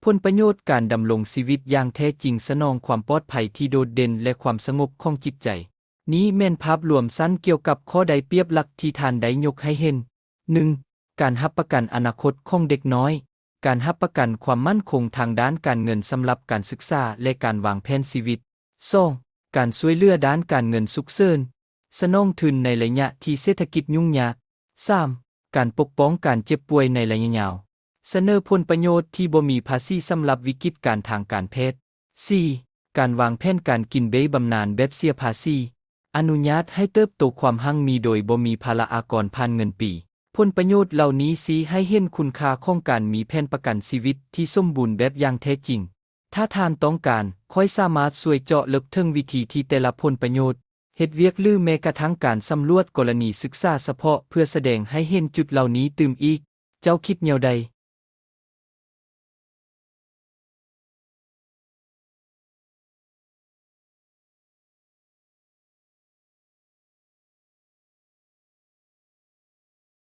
ຜົນປະໂຫຍດການດຳລົງຊີວິດຢ່າງແທ້ຈິງສະໜອງຄວາມປອດໄພທີ່ໂດດເດັ່ນ ແລະ ຄວາມສະຫງົບຂອງຈິດໃຈ. ນີ້ແມ່ນພາບລວມສັ້ນກ່ຽວກັບຂໍ້ໄດ້ປຽບຫຼັກທີ່ທ່ານໄດ້ຍົກໃຫ້ເຫັນ. ໜຶ່ງ, ການຮັບປະກັນອະນາຄົດຂອງເດັກນ້ອຍ. ການຮັບປະກັນຄວາມໝັ້ນຄົງທາງດ້ານການເງິນສຳລັບການສຶກສາ ແລະ ການວາງແຜນຊີວິດ. ສອງ, ການຊ່ວຍເຫຼືອດ້ານການເງິນສຸກເສີນ, ສະໜອງທຶນໃນໄລຍະທີ່ເສດຖະກິດຫຍຸ້ງຍາກ. ສາມ, ການປົກປ້ອງການເຈັບປ່ວຍໃນໄລຍະຍາວ, ສະເໜີຜົນປະໂຫຍດທີ່ບໍ່ມີພາສີສຳລັບວິກິດການທາງການແພດ. ສີ່, ການວາງແຜນການກິນເບ້ຍບຳນານແບບເສຍພາສີ, ອະນຸຍາດໃຫ້ເຕີບໂຕຄວາມຮັ່ງມີໂດຍບໍ່ມີພາລະອາກອນຜ່ານເງິນປີ. ຜົນປະໂຫຍດເຫຼົ່ານີ້ຊີ້ໃຫ້ເຫັນຄຸນຄ່າຂອງການມີແຜນປະກັນຊີວິດທີ່ສົມບູນແບບຢ່າງແທ້ຈິງ. ຖ້າທ່ານຕ້ອງການ, ຂ້ອຍສາມາດຊ່ວຍເຈາະເລິກເຖິງວິທີທີ່ແຕ່ລະຜົນປະໂຫຍດ, ເຮັດວຽກ ຫຼື ແມ້ກະທັ່ງການສຳຫຼວດກໍລະນີສຶກສາສະເພາະເພື່ອສະແດງໃຫ້ເຫັນຈຸດເຫຼົ່ານີ້ຕື່ມອີກ. ເຈົ້າຄິດແນວໃດ?